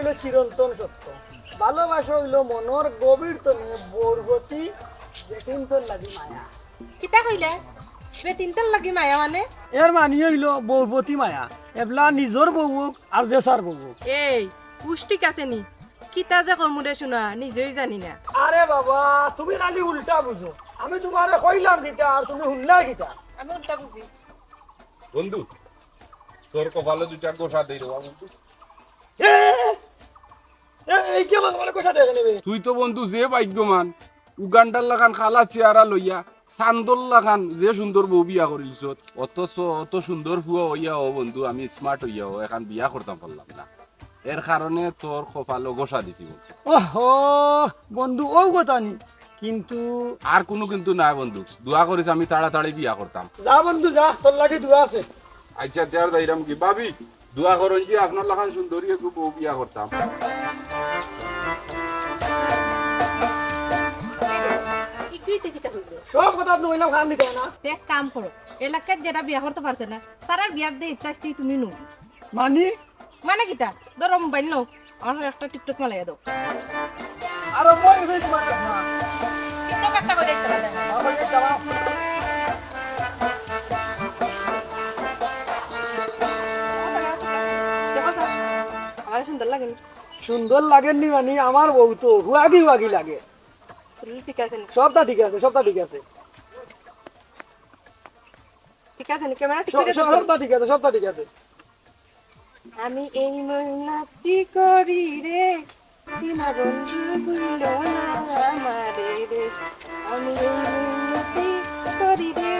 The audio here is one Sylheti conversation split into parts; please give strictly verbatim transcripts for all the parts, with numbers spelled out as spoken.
হইল চিরন্তন সত্য। ভালোবাসা হইল মনর গভীর তনে বউর প্রতি বেটিন্তর লাগি মায়া। কিতা কইলে? বেটিন্তর লাগি মায়া মানে? এর মানি হইল বউর প্রতি মায়া, এবলা নিজর বউ হোক আর যেছার বউ হোক। এই, হুশ ঠিক আছে নি? কিতা যে করমু রে সোনা, নিজেই জানি না। আরে বাবা, তুমি খালি উল্টা বুঝো। আমি তোমারে কইলাম যেটা আর তুমি হুনলা কিতা? আমি উল্টা বুঝি। বন্ধু, তোর কপালো দুইটা ঘষা দেই রে বা বন্ধু। এ, এ, এই কি আমার কপালো ঘষা দেয় কেনে বে? তুই তো বন্ধু যে ভাগ্যবান, উগান্ডার লাখান কালা চেহারা লইয়া চান্দর লাখান যে সুন্দর বউ বিয়া করিলিছত, অথচ অত সুন্দর ফুয়া অইয়াও বন্ধু আমি smart অইয়াও এখান বিয়া করতাম পারলাম না। এর কারণে তোর কপালো ঘষা দিছি বন্ধু। ওহো, বন্ধু, অউ কথা নি। কিন্তু আর কুনু কিন্তু নাই বন্ধু, দোয়া করিস আমি তাড়াতাড়ি বিয়া করতাম। যা বন্ধু যা, তোর লাগি দোয়া আছে। আচ্ছা, দেয়ার যাইরাম কি? ভাবি, দোয়া করইন যে আপনার লাখান সুন্দরী একটু বউ বিয়া করতাম। ইকুইতে কিতা কইলো? সব কথা আপনি কইলাম, খান দিতে না। এক কাম করো, এলাকাত যেটা বিয়া করতে পারছে না, তারার বিয়ার দে ইচ্ছা আসতেই তুমি নু। মানি? মানে কিতা? ধরো মোবাইল নাও, আমার একটা টিকটক মালাইয়া দাও। আরে মই রে তোমার কথা। টিকটক একটা করে দেখতে পারো। আমার এই দাঁড়াও। দেখো তো, আমার সুন্দর লাগে নি? সুন্দর লাগে নি মানে আমার বউ তো হুয়াগি হুয়াগি লাগে। চুল ঠিক আছে নি? সবটা ঠিক আছে, সবটা ঠিক আছে। ঠিক আছে নি? ক্যামেরা ঠিক সব-, করে সব-, দেখো। সবটা ঠিক আছে, সবটা ঠিক আছে। আমি এই মিনতি করি রে, সোনা বন্ধু ভুলো না আমারে রে। আমি এই মিনতি করি রে,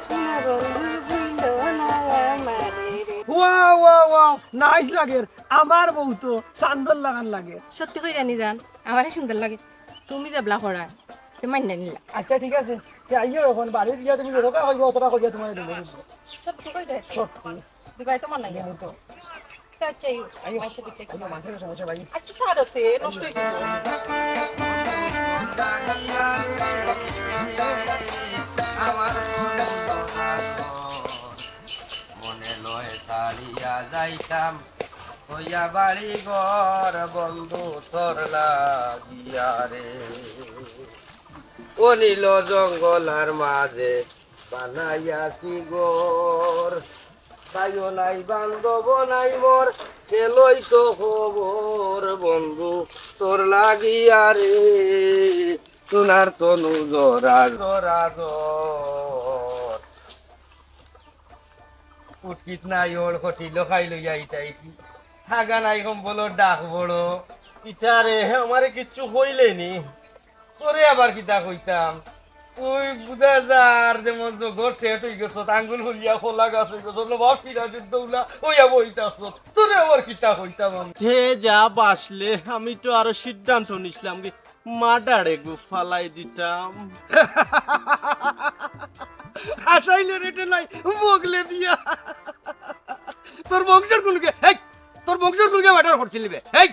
সোনা বন্ধু ভুলো না আমারে রে। ওয়াও, ওয়াও, ওয়াও, নাইস লাগের। আমার বউ তো চান্দর লাখান লাগে। সত্যি কইরা নি জান, আমারে সুন্দর লাগে। তুমি যেবলা করা, তে মাইন্না নিলা। আচ্ছা, ঠিক আছে। তে আইও এখন, বাড়িত গিয়া তুমি যতটা কইবা, অতটা কইয়া তোমারে দিমু। সত্যি কইরা? সত্যি। দিবাই তো মন নাই। দিমু তো। তে আচ্ছা, আইও। আইও। মাইসে দিতে আইও, মাঠে সমস্যা ভাই। আচ্ছা, ছাড়ো তে, নষ্ট হইছে। আমার মনে লয় ছাড়িয়া যাইতাম, কইয়া বাড়ি ঘর বন্ধু তোর লাগিয়া রে। ও নীল জঙ্গলার মাঝে বানাইয়াছি ঘর, ভাইও নাই বান্ধব নাই মোর, কেলই তো খবর বন্ধু তোর লাগিয়া রে। সোনার তনু জরা জরা জর। উটকিত নাই ওর খটি লোকাই লইয়া ইতাইতি। হাগা নাই কম্বলর ডাক বড়। ইতারে আমারে কিচ্ছু কইলে নি। তোরে আবার কিতা কইতাম? তুই বুঝা যার যেমন তো ঘর সেট হই গেছত, আঙ্গুল ফুলিয়া খোলা গাছ হই গেছত, বাপ ফিরা যুদ্ধ উলা ওইয়া বইতাছত। তোরে আবার কিতা কইতাম আমি? যে যা বাসলে, আমি তো আরো সিদ্ধান্ত নিছিলাম কি, মার্ডারে গু ফালাই দিতাম। হাসাইলে রেটে নাই, বগলে দিয়া। তোর বংশর কুলকে, হেই, তোর বংশর কুলকে মার্ডার করছিলি বে, হেই।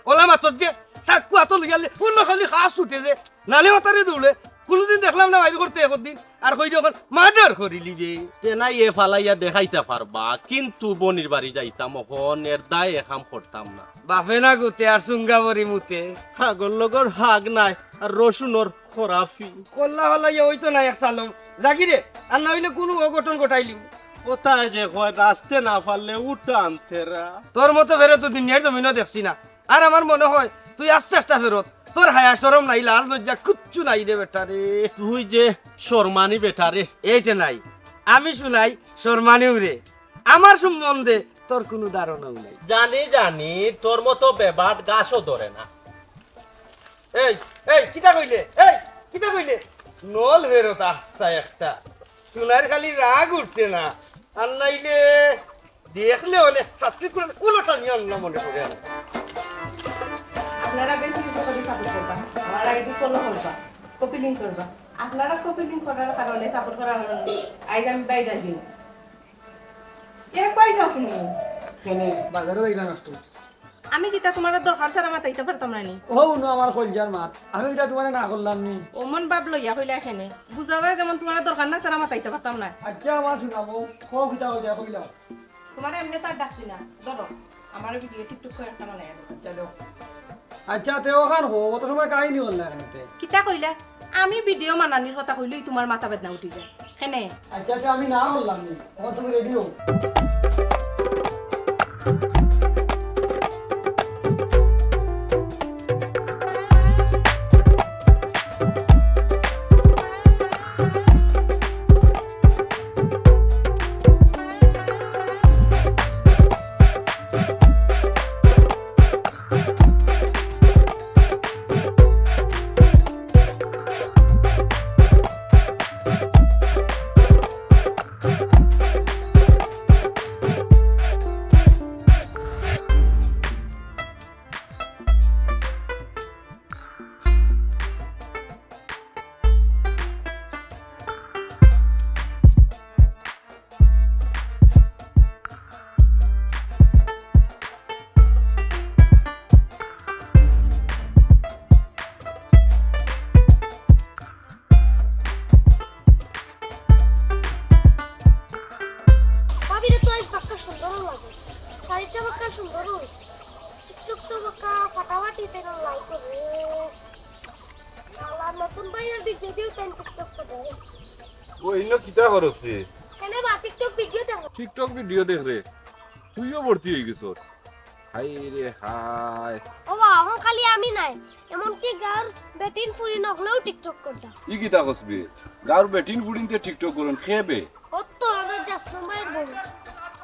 ওলা মাতত যে, চাকু আতো লইয়ালে, অন্য খালি খাস উঠে যে, নালে মাতারে দৌড়ে। কুনুদিন দেখলাম না বাইর করতে একদিন, আর কই যখন মার্ডার করিলি বে। তে নাই এ ফালাইয়া দেখাইতা পারবা, কিন্তু বনির বাড়ি যাইতাম, অখন এর দায় এ কাম করতাম না। বাপে না গুতে আর সুঙ্গা বরি মুতে। হাগর লগর হাগ নাই, আর রসুনর খরাফি। কল্লা ফালাইয়া ওই তো না এক সালম। জাগি রে, আর না হইলে কুনু অঘটন ঘটাইলিম। কোথায় যে কয়, নাচতে না পারলে উঠান তেরা। তোর মতো ফেরে তো দুনিয়ার জমিনও দেখছি না। আর আমার মনে হয় তুই আস্তে আস্তে ফেরত। তোর হায়া শরম নাই, লাজ লজ্জা কিচ্ছু নাই রে বেটা রে। তুই যে শরমানি বেটা রে। এইটা নাই, আমি শুনাই শরমানিও রে। আমার সম্বন্ধে তোর কুনু ধারণাও নাই। জানি, জানি, তোর মতো বেবাদ গাছও ধরে না। এই, এই, কিতা কইলে? এই, কিতা কইলে? নল ফেরত আস্তা একটা। শুনার খালি রাগ উঠছে না। আর নাইলে দেখলে অনেক ছাত্রী কুলের কুলোটা নিয়ে আনলাম মনে করে আমি। আপনারা বেশি বেশি করে সাপোর্ট করবা, আমার আইডি ফলো করবা, কপি লিংক করবা। আপনারা কপি লিংক করার কারণে, সাপোর্ট করার কারণে আইজ আমি বাইরে দিন। এ কই যাও তুমি? কেনে বাজারে যাইলাম একটু। আমি কিতা তোমার দরকার ছাড়া মাতাইতে পারতাম না নি? ও হুনো আমার কলজার মাত, আমি কিতা তোমারে না করলাম নি? অমন ভাব লইয়া কইলা কেনে? বুঝা যায় যেমন তোমার দরকার না ছাড়া মাতাইতে পারতাম না। আচ্ছা আমার শোনাবো, কও কিতা কইতা কইলাম। তোমার এমনি তার ডাকছি না, ধরো। আমারে ভিডিও টিকটক করে একটা বানাইয়া দেও। আচ্ছা, দেও। আচ্ছা, তে অখান কও, অত সময় কাহিনী করলা কেনে তে? কিতা কইলা? আমি ভিডিও বানানির কথা কইলেউ তুমার মাথা বেদনা উঠি যায়। কেনে? আচ্ছা, আচ্ছা, আমি না করলাম নি। অখন তুমি রেডি অও। ভাবিরে তো আজ বাক্কা সুন্দর লাগে, শাড়িটা বাক্কা সুন্দর অইছে। টিকটক তো বাক্কা ফাটাফাটি, তাই না? লাইক করো। শালা নতুন ভাইয়ার ভিডিও দিও, তাই টিকটক তো দেয়। ও, ইনো কিতা করছে? কেনে বা, টিকটক ভিডিও দেখো। টিকটক ভিডিও দেখ রে, তুইও ভর্তি অই গেছস। হায় রে হায়। ও বা, অখন খালি আমি নায়, এমনকি গাঁওর বেটিন ফুড়িন অকলেও টিকটক করতা। ই কিতা কস বে? গাঁওর বেটিন ফুড়িন্তে টিকটক করইন, কে বে? অত তো আমরার জাসনু ভাইর বউ।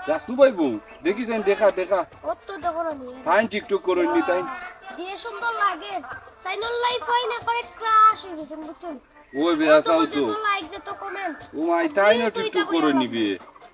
জাসনু ভাইর বউ? দেখি চাইন, দেখা, দেখা। অত তো দেখো না নি। তাইন টিকটক করইন নি, তাইন? যে সুন্দর লাগে। তাইনর লাইফ অইন একবারে ক্রাশ অই গেছে, বুঝছো নি? ওই বে, আছাউ তো। লাইক দে তো, কমেন্ট। ও মাই, তাইনও টিকটক করইন নি বে?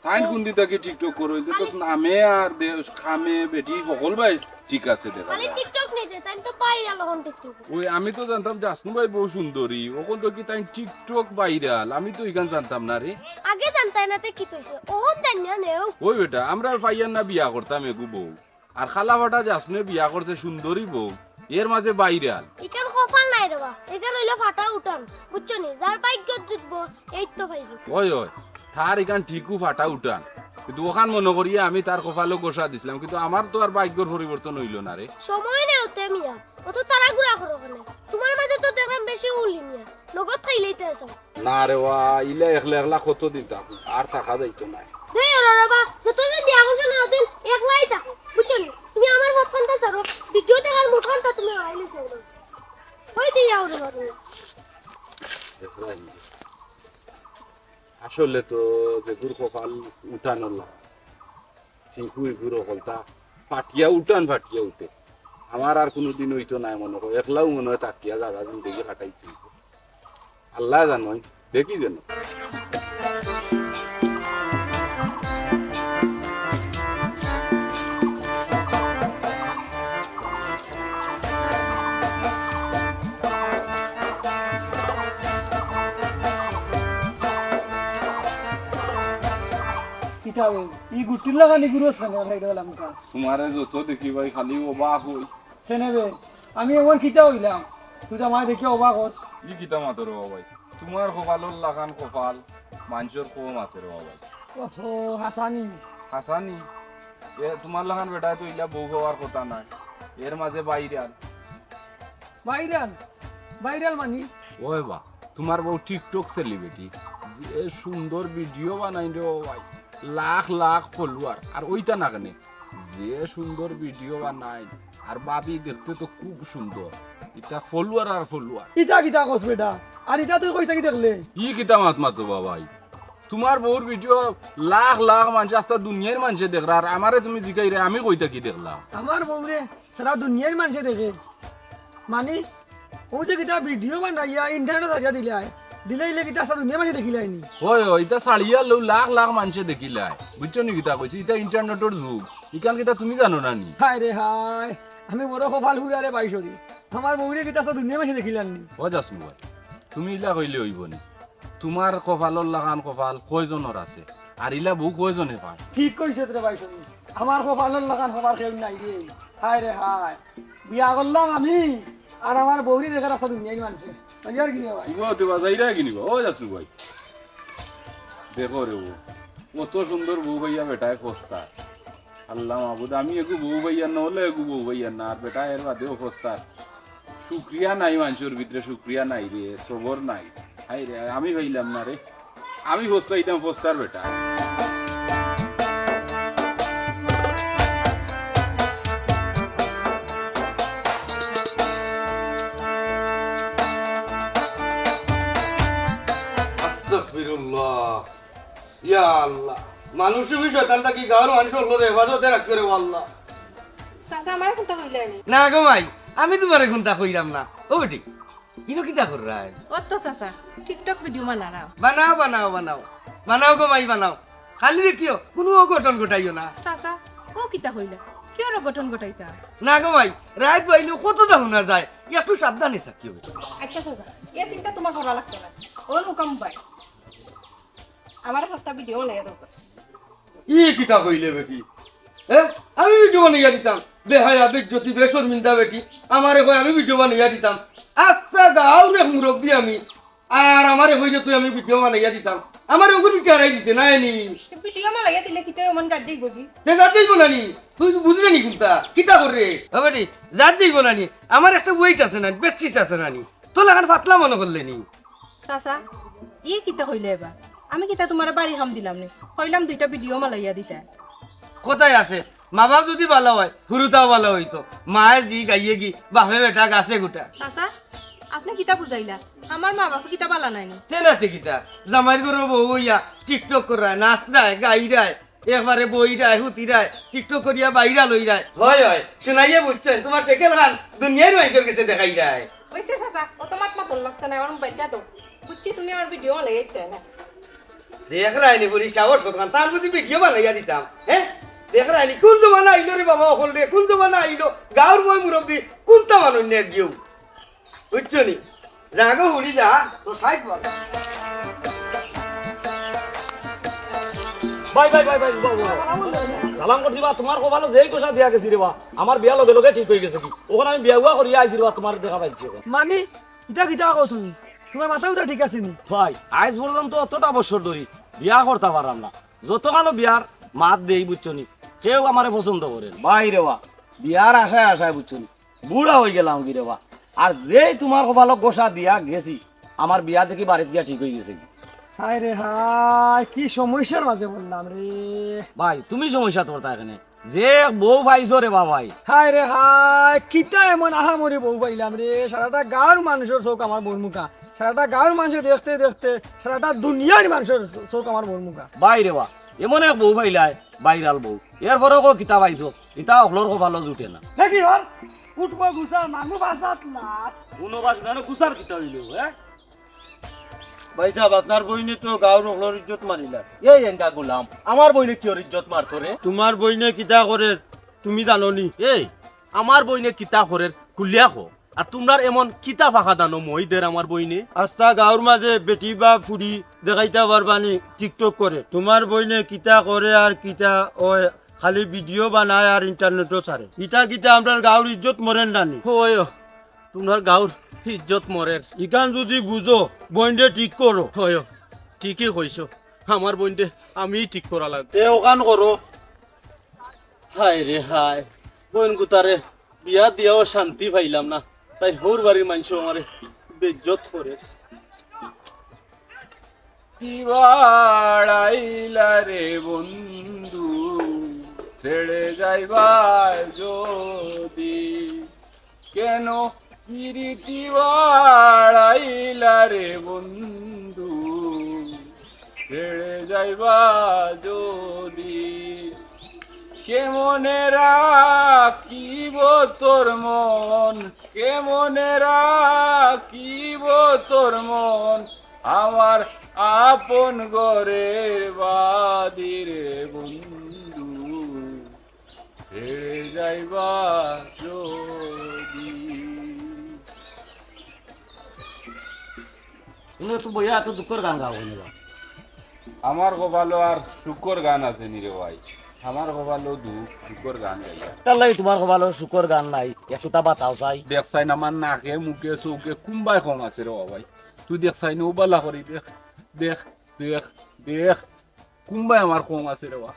তাইন কুনদিন থাকি টিকটক করইন? ইতা তো নামে আর দে-, কামে বেটি হকল ভাই ঠিক আছে দেখা যায়। টিকটক নি দে, তাইন তো ভাইরাল অখন টিকটক। ওই আমি তো জানতাম জাসনু ভাইর বউ সুন্দরী, অখন তো কি তাইন টিকটক ভাইরাল? আমি তো ইখান জানতাম না রে। আগে জানতায় না তে কিতা অইছে? অখন জানিয়া নেও। ওই বেটা, আমরা পাইয়ার না বিয়া করতাম এগু বউ। আর কালা ফাটা জাসনুয়ে বিয়া করছে সুন্দরী বউ, এর মাঝে ভাইরাল। ইখান কপাল নায় রে বা, ইখান অইলো ফাটা উঠান, বুঝছো নি? যার ভাগ্যত জুটবো, এই তো পাইবো। ওই, ওই, তার ইখান ঠিকউ ফাটা উঠান, কিন্তু অখান মনো করিয়া আমি তার কপালো ঘষা দিছলাম, কিন্তু আমার তো আর ভাগ্যর পরিবর্তন অইলো না রে। সময় নেই অতে মিয়া, অত তাড়াহুড়া করো কেনে? তুমার মাঝে তো দেখলাম বেশি উলি মিয়া, নগদ খাইলাইতায় আছো। না রে বা, ইলা একলা একলা কতদিন থাকমু? আর থাকা যাইতো নায়। দে ওরে রে বা, যতদিন বিয়া করছো না, অতদিন একলাই থাক, বুঝছো নি? তুমি আমার পথখানতা ছাড়ো, ভিডিও দেখার মুডখানতা তুমি হারাইলিছো না। ওই দিয়া ওরে বা তুমি। একলাই নি। আসলে তো যেগুর কপাল উঠানর লাখান, ঠিকউ ইগুর হকলতা ফাটিয়া উঠান ফাটিয়া উঠে। আমার আর কুনুদিন অইতো নায় মনো কয়, একলাউ মনো অয় থাকিয়া যারা জিন্দেগি কাটাইতে অইবো। আল্লায় জানইন, দেখি যেন। কিতা বে, ই গুটির লাখান ইগুরে সামনে খাইতে গেলাম কা। তুমারে যত দেখি ভাই খালি অবাক অই। কেনে বে, আমি এমন কিতা অইলাম? তুই তো আমারে দেখি অবাক অস। ই কিতা মাতো রে বা ভাই? তুমার কপালর লাখান কপাল মানষর কম আছে রে বা ভাই। ওহো, হাছানি। হাছানি? এ, তুমার লাখান বেটায় তো ইলা বউ পাওয়ার কথা নায়, এর মাঝে ভাইরাল। ভাইরাল? ভাইরাল মানি? ওই বা, তুমার বউ টিকটক সেলিব্রিটি, যে সুন্দর ভিডিও বানাইন রে বা ভাই, লাখ লাখ ফলোয়ার। আর অইতা না কেনে, যে সুন্দর ভিডিও বানাইন, আর ভাবি দেখতে তো খুব সুন্দর, ইতা ফলোয়ার আর ফলোয়ার। ইতা কিতা কস বেটা? আর ইতা তুই কই থাকি দেখলে? ই কিতা মাত মাতো বা ভাই? তুমার বউর ভিডিও লাখ লাখ মানষে, আস্তা দুনিয়ার মানষে দেখরা, আর আমারে তুমি জিকাইরে আমি কই থাকি দেখলাম? আমার বউরে সারা দুনিয়ার মানষে দেখে। মানি, অউ যে কিতা ভিডিও বানাইয়া ইন্টারনেটো ছাড়িয়া দিলায়, দিলে ইলে কিতা আস্তা দুনিয়ার মানষে দেখিলায়নি? ওই, ওই, ইতা ছাড়িয়া লউ লাখ লাখ মানষে দেখিলায়। বুঝছো নি কিতা কইছি? ইতা ইন্টারনেটর যুগ। ইখান কিতা তুমি জানো না নি? হায় রে হায়, আমি বড় কপাল পুড়া রে ভাই সরি। আমার বউরে কিতা আস্তা দুনিয়ার মানষে দেখিলায়নি? ও জাসমু ভাই, তুমি ইলা কইলে অইবো নি? তুমার কপালর লাখান কপাল কয়জনর আছে? আর ইলা বউ কয়জনে পায়? ঠিক কইছস রে ভাই সনি, আমার কপালর লাখান কপাল কেউর নাই রে। হায় রে হায়, বিয়া করলাম আমি, আর আমার বউরে দেখে আস্তা দুনিয়ার মানষে। তাই আর কিতা রে ভাই? তুই বাজাইরা কিতা বা? ও জাসমু ভাই, দেখো রে বউ, কত সুন্দর বউ পাইয়া বেটায় পস্তায়। আল্লাহ মাবুদ, আমি এগু বউ পাইয়ার না, অইলে এগু বউ পাইয়ার না, আর বেটা এর বাদেও ফস্তার। শুক্রিয়া নাই মানষর ভিতরে, শুক্রিয়া নাই রে, সবর নাই। হায় রে, আমি পাইলাম না রে, আমি ফস্তাইতাম ফস্তার বেটা। আস্তাগফিরুল্লাহ। ইয়া আল্লাহ, মানুষ তুমি শয়তান থাকি গাঁওর মানুষ অকলরে হেফাজতে রাখিও রে আল্লাহ। চাচা, আমারে কুন্তা কইলায়নি? না গো মাই, আমি তুমারে কুন্তা কইরাম না। ও বেটি, ইনো কিতা কররায়? অত চাচা, TikTok video বানারাম। বানাও, বানাও, বানাও। বানাও গো মাই, বানাও। খালি দেখিও, কুনু অঘটন ঘটাইও না। চাচা, ও কিতা কইলা? কিওর অঘটন ঘটাইতা? না গো মাই, রাইত বাইলে কততা হুনা যায়, একটু সাবধানে থাকিও। আচ্ছা চাচা, এ চিন্তা তুমার করা লাগতো না। ও নুকাম ভাই, আমারে পাঁচটা video বানাইয়া দেও। ই কিতা কইলে বেটি? এ, আমি video বানাইয়া দিতাম? বেহায়া, বেইজ্জতি, বেশরমিন্দা বেটি। আমারে কয় আমি video বানাইয়া দিতাম। আস্তা গাঁওর এক মুরব্বি আমি। আর আমারে কইরে তুই আমি video বানাইয়া দিতাম। আমারে ওগুলি টেরাই দিতে না এনি। Video বানাইয়া দিলে কিতা এমন জাত যাইবো কি? তে জাত যাইবো না নি? তুই বুঝলে নি কুন্তা? কিতা কররে? ও বেটি, জাত যাইবো না নি? আমার একটা weight আছে না, বেচিস আছে না নি? তোর লাখান পাতলা মনো করলে নি? চাচা, ই কিতা কইলে এবার? আমি কিতা তুমারে বাড়ি কাম দিলাম নি? কইলাম দুইটা video বানাইয়া দিতা। কথায় আছে, মা বাপ যুদি বালা অয়, হুরুতাও বালা অইতো। মায়ে জি গাইয়ে গি, বাপে বেটা গাছে গুটা। চাচা, আপনে কিতা বুঝাইলা? আমার মা বাপ কিতা বালা নায়নি? তে না তে কিতা? জামাইর ঘরো বউ অইয়া TikTok কররায়, নাচরায়, গাইরায়, একবারে বইরায়, হুতিরায়, TikTok করিয়া viral অইরায়। হয়, হয়, শুনাইয়া বুঝছইন, তুমার সেকেল খান দুনিয়ার মানষর গেছে দেখাইরায়। অইছে চাচা, অত মাত মাতন লাগতো না, আমার মোবাইলটা দেও। বুঝছি তুমি আমার video বানাইয়া দিতায় না। দেখরায়নি বুড়ি সাহস কতখান, তার যুদি video বানাইয়া দিতাম, হে? দেখরায়নি কুন জমানা আইলো রে বাবা, অকল রে, কুন জমানা আইলো? গাঁওর ময় মুরব্বি, কুন্তা মানুষ নে গিয়েও। বুঝছো নি? যা গো হুড়ি যা, তোর সাইড বল। ভাই, ভাই, ভাই, ভাই, উবা, উবা, উবা। সালাম করছি বা, তুমার কপালো যেই গোসা দিয়া গেছি রে বা, আমার বিয়া লগে লগে ঠিক অইগেছে গি। অখন আমি বিয়া উয়া করিয়া আইছি রে বা, তুমার দেখা পাইছি অখন। মানে, ইতা কিতা কও তুমি? তুমার মাথা উতা ঠিক আছে নি? ভাই, আইজ পর্যন্ত অতটা বছর ধরি বিয়া করতা পারলাম না। যতখানো বিয়ার মাত দেই, বুঝছো নি, কেউ আমারে পছন্দ করের না। ভাই রে বা, বিয়ার আশায় আশায়, বুঝছো নি, বুড়া অইগেলাম গি রে বা। আর যেই তুমার কপালো গোসা দিয়া গেছি, আমার বিয়া দেখি বাড়িত গিয়া ঠিক অইগেছে গি। হায় রে হায়, কি সমস্যার মাঝে পড়লাম রে। ভাই, তুমি সমস্যাত পড়তায় কেনে? যে এক বউ পাইছো রে বা ভাই। হায় রে হায়, কিতা এমন আহামরি বউ পাইলাম রে, সারাটা গাঁওর মানষর চউখ আমার বউর মুখা, সারাটা গাঁওর মানষে দেখতে দেখতে সারাটা দুনিয়ার মানষর চউখ আমার বউর মুখা। ভাই রে বা, এমন এক বউ পাইলায়, viral বউ, এরপরেও কও কিতা পাইছো, ইতা অকলর কপালো জুটে না। দেখি হর, উঠবো গুছার, মামু বাসাত না। উনো বাস না, গুছার কিতা অইলো, হে? ভাইসাব, আপনার বইনে তো গাঁওর অকলর ইজ্জত মারিলা। এই এন্ডা গোলাম, আমার বইনে কিওর ইজ্জত মারতো রে? তুমার বইনে কিতা করের তুমি জানো নি? এই, আমার বইনে কিতা করের খুলিয়া কও। আর তুমরার এমন কিতা ফাঁকা দানো মই দের আমার বইনে? আস্তা গাঁওর মাঝে বেটি বা ফুড়ি দেখাইতা পারবা নি TikTok করে? তুমার বইনে কিতা করে আর কিতা অয়, খালি video বানায় আর internetও ছাড়ে। ইতা কিতা আমরার গাঁওর ইজ্জত মরের না নি? অয়, তুমরার গাঁওর ইজ্জত মরের। ইখান যুদি বুঝো, বইনরে ঠিক করো। অয়, ঠিকই কইছো। আমার বইনরে আমিউ ঠিক করা লাগবো। তে অখান করো। হায় রে হায়, বইন গুতারে বিয়া দিয়াও শান্তি পাইলাম না, তাইন হউর বাড়ির মানষে আমারে বেইজ্জত করের। কি বাড়াইলা রে বন্ধু, ছেড়ে যাইবা যদি, কেন পিরিতি বাড়াইলা রে বন্ধু, ছেড়ে যাইবা যদি। কেমনে রাখিব তোর মন, কেমনে রাখিব তোর মন, আমার আপন ঘরের বাদি রে বন্ধু, ছেড়ে যাইবা যদি। তুমি তো বইয়া এত দুঃখর গান গাও কেনে বা? আমার কপালো আর সুখর গান আছে নি রে ভাই? আমার কপালো দুঃখ, দুঃখর গান গাইয়া। তার লাগি তুমার কপালো সুখর গান নাই, একটুতা বাতাও চাই। দেখছাইন আমার নাকে, মুখে, চউখে কুনবায় কম আছে রে বা ভাই? তুই দেখছাইন ও বালা করি দেখ, দেখ, দেখ, দেখ, কুনবায় আমার কম আছে রে বা?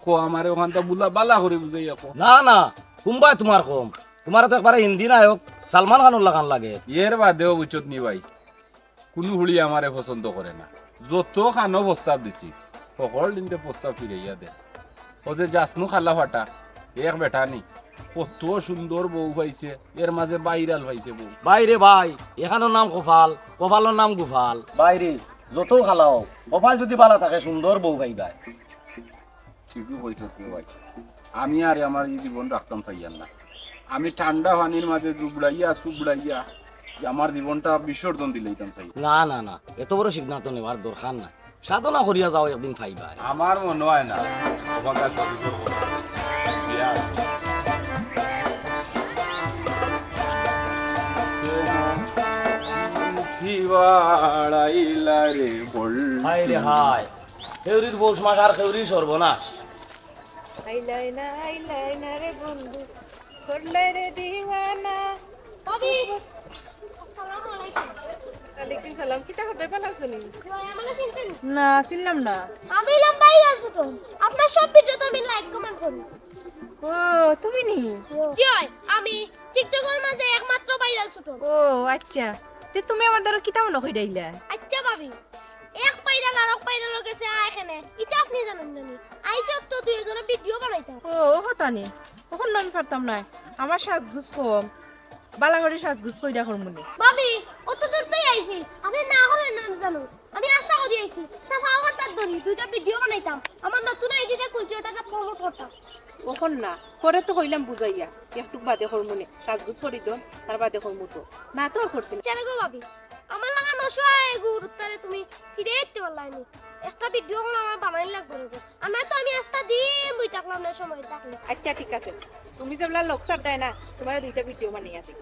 কও, আমারে অখানতা বুলা বালা করি বুঝাইয়া কও। না, না, কুনবায় তুমার কম। তুমারে তো একবারে হিন্দি নায়ক সালমান খানর লাখান লাগে। এর বাদেও বুঝছত নি ভাই, কুনু ফুড়ি আমারে পছন্দ করে না। যত খানো প্রস্তাব দিছি, হকল দিনতে প্রস্তাব ফিরাইয়া দেয়। অউ যে জাসনু কালা ফাটা, এক বেটা নি, কত সুন্দর বউ পাইছে, এর মাঝে বাইরাল পাইছে বউ। ভাইরে ভাই, এখানর নাম কপাল, কপালর নাম গুফাল। ভাইরে, যত কালা অউক, কপাল যুদি বালা থাকে, সুন্দর বউ পাইবায়। ঠিকউ কইছস রে ভাই। আমি আর আমার ই জীবন রাখতাম চাইয়ার না। আমি ঠান্ডা পানির মাঝে জুবড়াইয়া, চুবড়াইয়া যে আমার জীবনটা বিসর্জন দিলাইতাম চাই। না, না, না, এত বড় সিদ্ধান্ত নেওয়ার দরকার নাই। সাধনা করিয়া যাও, একদিন পাইবায়। আমার মনে হয় না ওখানকার শরীর করবো না। বিয়া। কি বাড়াইলা রে বল। হায় রে হায়। কেউরির পৌষ মাস আর কেউরির সর্বনাশ। আইলাই না, আইলাই না রে বন্ধু, করলে রে দিওয়ানা। ভাবি, আসসালামু আলাইকুম। ওয়ালাইকুম সালাম। কিতা খবর, ভালা আছো নি? কই, আমারে চিনছইন নি? না, চিনলাম না। আমি অইলাম ভাইরাল সুটন। আপনার সব ভিডিওতে আমি লাইক কমেন্ট করি। ও, তুমি নি? জি অয়, আমি টিকটকর মাঝে একমাত্র ভাইরাল সুটন। ও, আচ্ছা। তে তুমি আমার দ্বারা কিতা মনো কইরাইলা? আচ্ছা ভাবি, এক ভাইরাল আরক ভাইরালর গেছে আয় কেনে, ইটা আপনে জানইন না নি? আইছে তো দুইজনে ভিডিও বানাইতাম। ও, ও কথা নি। অখন আমি পারতাম নায়। আমার সাজগুজ কম। বালা করি সাজগুজ কইরা করমু নে। ভাবি, অত দূর তো আইছি। আপনে না করলে না জানো। আমি আশা করি আইছি। তা পাও তার ধরি, দুইটা ভিডিও বানাইতাম। আমার নতুন আইডিটা খুলছি, ওটাকে প্রমোট করতাম। অখন না, পরে তো কইলাম বুঝাইয়া। একটুক বাদে করমু নে। সাজগুজ করি দন, তার বাদে করমু তো। না তো আর করছি না। চলে গো ভাবি। আমার লাখান অসহায় গরুর তারে তুমি ফিরে আইতে পারলায় নি। একটা ভিডিও কল আমার বানাইল লাগবো রে। আর নায় তো আমি আস্তা দিন বই থাকলাম না সময় থাকলে। আচ্ছা, ঠিক আছে, তুমি যেবলা লোক ছাড় দেয় না, তুমারে দুইটা ভিডিও বানাইয়া দিই।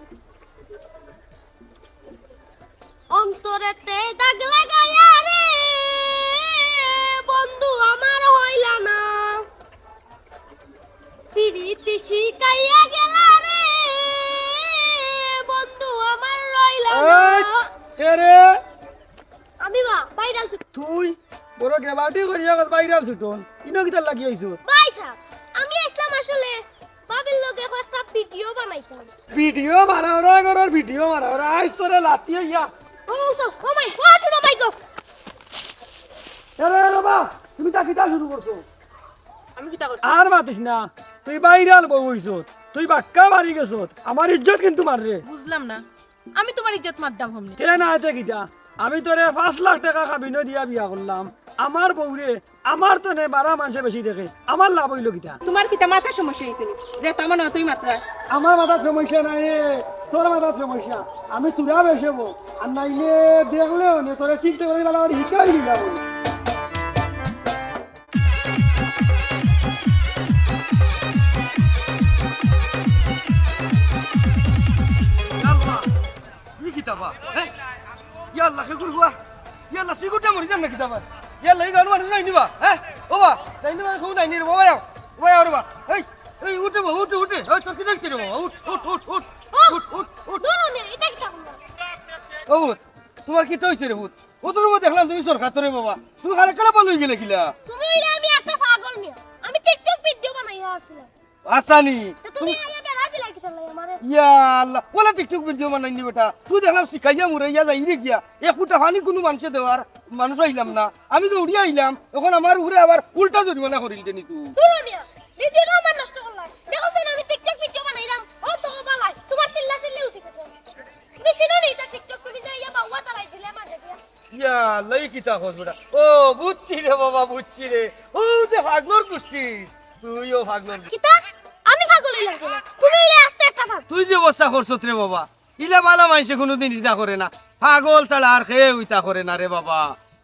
অন্তরেতে দাগ লাগাইয়া রে বন্ধু আমার হইলা না। পিরিতি শিখাইয়া গেলা রে, বন্ধু আমার রইলা না। এই, কে রে? আমি বা, ভাইরাল সুটন। তুই বড় গেবাটি করিয়া গেছ ভাইরাল সুটন। ইনো কিতার লাগি আইছো? ভাই সাহেব, আমি আইছলাম আসলে ভাবির লগে কয়েকটা ভিডিও বানাইতাম। ভিডিও বানাও রে, ঘরর ভিডিও বানাও রে, আইস তোরে লাথি অইয়া। ও, ও, ও মাই, ও, ছোট মাই গো। আরে বাবা, তুমি তা কিতা শুরু করছো? আমি কিতা করছি? আর মাতিস না, তুই ভাইরাল বউ অইছত, তুই বাক্কা বাড়ি গেছত, আমার ইজ্জত কিন্তু মাররে। বুঝলাম না, আমি তুমার ইজ্জত মারতাম কেমনে? তে না, এতে কিতা? আমি তোরে পাঁচ লাখ টেকা কাবিনো দিয়া বিয়া করলাম, আমার বউরে আমার তনে বারা মানষে বেশি দেখে, আমার লাভ অইলো কিতা? তুমার কিতা মাথার সমস্যা অইছে নি? যে তেমন তুই মাত্রা। আমার মাথার সমস্যা নাই রে, তোর মাথার সমস্যা। আমি চুরা বেশি হবো, আর নাইলে দেখলেও নে, তোরে চিনতে পারবি না, আমার হিসাবই দিলাম। আল্লাহ, ই কিতা বা, হ্যাঁ? ইয়া আল্লাহ, কে গুরু বা? ইয়া আল্লাহ, সিকুটা মরি যান না কিতা বা? ইয়া আল্লাহ, ই গান মানুষ নাই নি বা, হ্যাঁ? ও বা, নাই নি বা, কেউ নাই নি রে বাবা, যাও। বাবা, যাও রে বা। এই, এই, উঠে বা, উঠে, উঠে। এই, তোর কি দেখছি রে বাবা? উঠ, উঠ, উঠ, উঠ। ও, উঠ, উঠ, উঠ। ধরো না, এটা কিতা করলা? ও, তুমার কিতা অইছে রে পুত? অত সময় দেখলাম তুমি সরকার রে বাবা। তুমি খালি কালা বন্ধ অই গেলে কিলা? তুমি অইলে আমি একটা পাগল মিয়া। আমি TikTok ভিডিও বানাইয়া আসলাম। আসানি। তা তুমি আইয়া বেড়া দিলা কিতার লাগি আমারে? ইয়া আল্লাহ, ওলা TikTok ভিডিও বানাইনি বেটা। তুই দেখলাম শিখাইয়া মুরাইয়া যাই রে গিয়া। এক ফুটা পানি কুনু মানষে দেওয়ার মানুষ আইলাম না। আমি দৌড়িয়া আইলাম। অখন আমার উপরে আবার উল্টা জরিমানা করিল দে নি তুই। দূর মিয়া, ভিডিও আমার নষ্ট করলা। দেখো সেন আমি TikTok ভিডিও বানাইলাম। ও তো বালাই, তুমার চিল্লা চিল্লি উঠি গেছে। তুমি চিনো নি এটা TikTok, তুমি যে ইয়া বাউয়া তালাই দিলে মাঝে দিয়া। ইয়া আল্লাহ, ই কিতা কস বেটা? ও, বুঝছি রে বাবা, বুঝছি রে। ও যে পাগলর গুষ্টি, তুইও পাগলর গুষ্টি। কিতা? আমি পাগল অইলাম কিলা? তুমি অইলে আস্তা একটা পাগল। তুই যে অবস্থা করছত রে বাবা, ইলা বালা মানষে কুনুদিন ইতা করে না। পাগল ছাড়া আর কেউ ইতা করে না রে বাবা।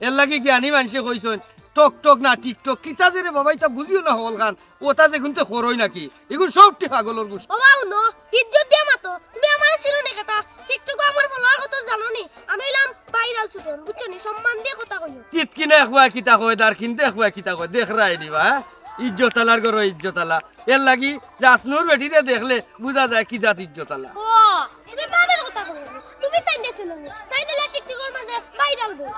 এর লাগি জ্ঞানী মানষে কইছইন, টক টক না TikTok। কিতা যে রে বাবা, ইতা বুঝিও না হকলখান। ওটা যে গুনতে খরই নাকি? এগুন সবটি পাগলর গুষ্টি। ও বাবু, নো, ইজ্জত দিয়া মাতো। তুমি আমারে চিনো নি কেটা? TikTok-ও আমার follower কত জানো নি? আমি অইলাম viral সুটন, বুঝছো নি? সম্মান দিয়া কথা কইও। কিত কিনে একুয়া কিতা কয়, দার কিনতে একুয়া কিতা কয়, দেখরায় নি বা, হ্যাঁ? ইজ্জত আলার ঘরো ইজ্জত আলা। এর লাগি জাসনুর বেটিরে দেখলে বুঝা যায় কি জাত ইজ্জত আলা। ও, তুমি বাপের কথা কইও। তুমি তাইন চিনো নি? তাইন অইলা TikTok-র মাঝে viral বউ।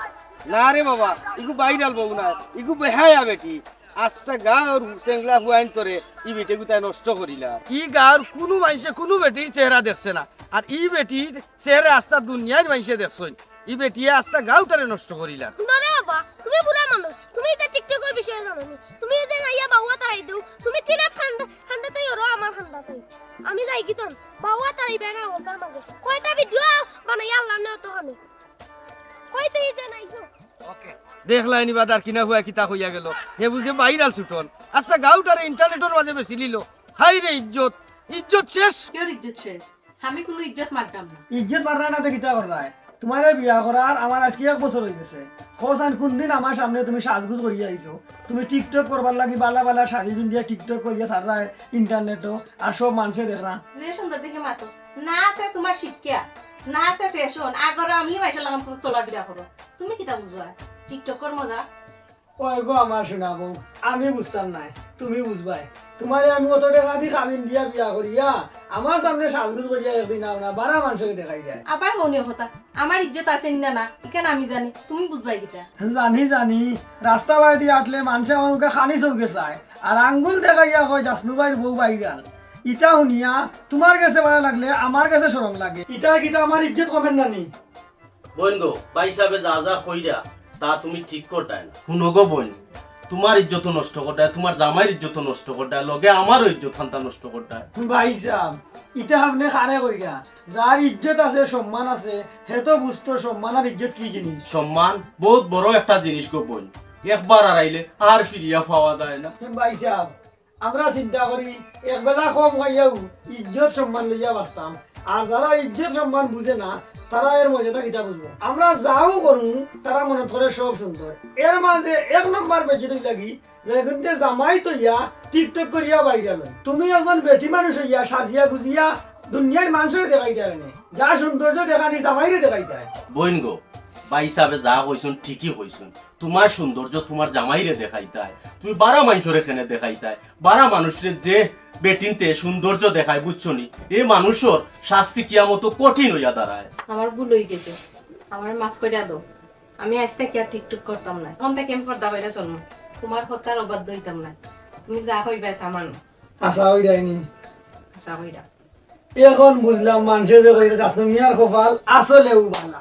না রে বাবা, ইগু viral বউ না, ইগু বেহায়া বেটি। আস্তা গাঁওর হুসেংলা হুয়াইন তোরে ই বেটি গুতায় নষ্ট করিলা। ই গাঁওর কুনু মাইনষে কুনু বেটির চেহারা দেখছে না, আর ই বেটির চেহারা আস্তা দুনিয়ার মাইনষে দেখছইন। ই বেটিয়ে আস্তা গাঁওটারে নষ্ট করিলা। হুনো রে বাবা, তুমি বুড়া মানুষ, তুমি ইতা TikTok-অর বিষয়ে জানো নি? তুমি ইতা নাইয়া বাউয়া তাই দেও, তুমি তিনাত খান্দা খান্দা তাই ওরো আমার খান্দা তাই। আমি যাই কি তন বাউয়া তাই বেড়া ওটার মাঝে কয়টা ভিডিও বানাই আল্লাহ না তো হনে। কইতে ইতে নাই গো। দেখলায়নি বা দারকিনা হুয়া কিতা কইয়া গেল। হে বুঝে বাইরাল ছুটন। আস্তা গাঁওটারে ইন্টারনেটর মাঝে বেশি নিল। হায় রে ইজ্জত, ইজ্জত শেষ। কেউর ইজ্জত শেষ? আমি কুনু ইজ্জত মারতাম না। ইজ্জত মাররায় না তো কিতা কররায়? তুমারে বিয়া করার আমার আইজকে এক বছর অইগেছে। কও চাইন কুনদিন আমার সামনে তুমি সাজগুজ করিয়া আইছো? তুমি TikTok করবার লাগি বালা বালা শাড়ি পিন্দিয়া TikTok করিয়া ছাড়রায় ইন্টারনেটো, আর সব মানষে দেখরা। যে সুন্দর দেখি মাতো। না আছে তুমার শিক্ষা, না আছে ফ্যাশন, আগরে আমি মাইনষর লাখান চলাফিরা করো। তুমি কিতা বুঝবায় TikTok-অর মজা? ওই গো আমার সোনা বউ, আমি বুঝতাম নায়, তুমি বুঝবায়। তুমারে আমি অত টেকা দি কাবিন দিয়া বিয়া করিয়া, আমার সামনে সাজগুজ করিয়া একদিন আও না, বারা মানষরে দেখাই যায়। আবার মনে কথা, আমার ইজ্জত আছে নি না, না, ইখান আমি জানি, তুমি বুঝবায় কিতা? জানি, জানি, রাস্তা বায়দি আটলে মানষে আমার মুখে খানি চউখে চায়, আর আঙ্গুল দেখাইয়া কয় জাসনু ভাইর বউ বাইরাল। ইতা হুনিয়া তুমার গেছে বালা লাগলে আমার গেছে শরম লাগে। ইতা কিতা আমার ইজ্জত কমের না নি? বইন গো, ভাইসাবে যা যা কইরা, তা তুমি ঠিক করতায় না। হুনো গো বইন, তুমার ইজ্জত নষ্ট করতায়, তুমার জামাইর ইজ্জত নষ্ট করতায়, লগে আমারও ইজ্জত খান্তা নষ্ট করতায়। ভাইসাব, ইতা আপনে কারে কইরা? যার ইজ্জত আছে, সম্মান আছে, হে তো বুঝতো সম্মান আর ইজ্জত কি জিনিস। সম্মান বউত বড় একটা জিনিস গো বইন, একবার হারাইলে আর ফিরিয়া পাওয়া যায় না। ভাইসাব, আমরা চিন্তা করি, একবেলা কম খাইয়াও ইজ্জত সম্মান লইয়া বাঁচতাম। আর যারা ইজ্জত সম্মান বুঝে না, তারা এর মর্যাদা কিতা বুঝবো? আমরা যাও করমু, তারা মনে করে সব সুন্দর। এর মাঝে এক নম্বর বেইজ্জত অইলাগি, যেগুনতে জামাই থইয়া TikTok করিয়া বাইরাল অয়। তুমি একজন বেটি মানুষ অইয়া সাজিয়া গুজিয়া দুনিয়ার মানষরে দেখাইতায় নে, যা সৌন্দর্য দেখানি জামাইরে দেখাইতায়। বইন গো, ভাইসাবে যা কইছইন ঠিকই কইছইন। তুমার সৌন্দর্য তুমার জামাইরে দেখাইতায়, তুমি বারা মানষরে কেনে দেখাইতায়? বারা মানুষরে যে বেটিন্তে সৌন্দর্য দেখায়, বুঝছো নি? এ মানুষর শাস্তি কিয়ামতো কঠিন অইয়া দাঁড়ায়। আমার ভুল অইগেছে, আমারে মাফ কইরা দেও। আমি আইজ থাকি আর TikTok করতাম নায়। অখন থাকি আমি পর্দা কইরা চলমু। তুমার কথার অবাধ্য অইতাম নায়। তুমি যা কইবায় তা মানমু। আশা করি যায়নি। আশা কইরা। এখন বুঝলাম মানষে যে কইরা জাসনু মিয়ার কপাল আসলেউ বালা।